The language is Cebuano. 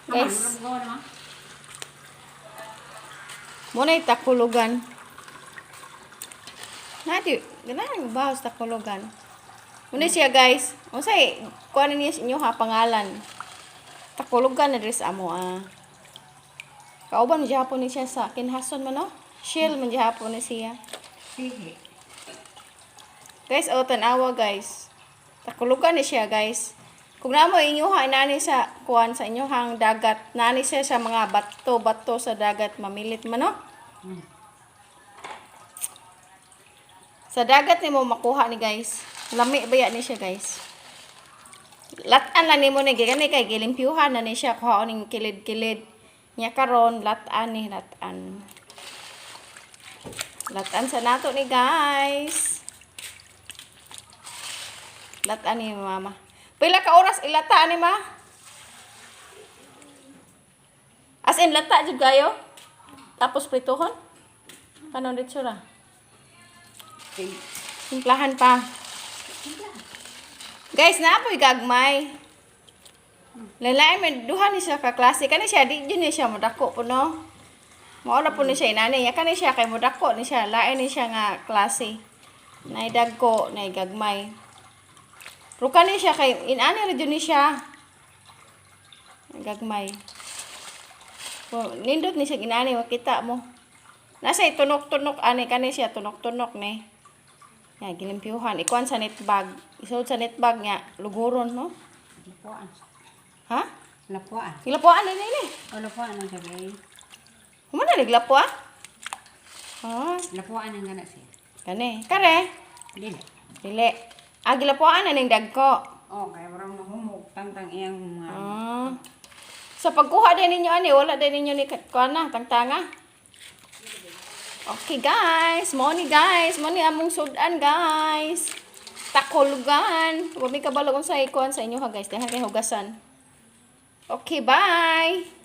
Guys. Ano gawa naman? Muna takulugan. Nati, ganahan ba sa takulugan? Muna siya, guys. Unsay kuan niya sa inyo ha pangalan? Takulugan na diri sa amo ah. Kauban man gihapon ni siya sa Kinhason man, no? Shell man gihapon ni siya. Sige. Guys, oh, tanawa, guys. Takulugan ni siya, guys. Kung namo inyo ha inani sa kuan sa inyohang dagat, nani siya sa mga bato-bato sa dagat, mamilit man, no? Sa dagat nimo makuha ni, guys. Lami ba ni siya, guys? Latan lang nimo ni gani kay gilimpyuhan na ni siya, kuhaon ning kilid-kilid. Nya karon latan ni, latan. Latan sa nato ni, guys. Latan ni mama. Pila ka oras ilata ni, ma? As in lata jud kayo? Tapos prituhon? Kanon dito ra. Sige. Simplahan pa. Guys, naapoy gagmay. Lalai man duha ni siya ka klase kani siya, di jud ni siya modako po, no. Mao ra po ni siya inani. Ya kani siya kay modako ni siya, lain ni siya nga klase. Nay dagko, nay gagmay. Pero kani siya kay inani ra jud ni siya. Gagmay. Po, nindot ni siya inani, makita mo. Nasa tunok-tunok ani kani siya, tunok-tunok ni. Ya, gilimpyuhan. Ikuan sa net bag. Isuod sa net bag nga. Luguron, no? Lapuan. Ha? Lapuan. Gilapuan na nini. O lapuan ang sabi. Humana ni gilapua? Ah, Lapuan ang gana siya. kani. Kare. Dili. Dili. Ah, gilapuan na ning dagko. Oh, kaya warang mahumog tangtang iyang mga Ah. Sa pagkuha din ninyo ani, wala din ninyo ni kuan na, tangtanga. Okay, guys, mo ni guys, mo ni among sudan, guys. Takulugan. Wa mi kabalo kung sa ikuan sa inyo ha, guys, dahil kay hugasan. Okay, bye.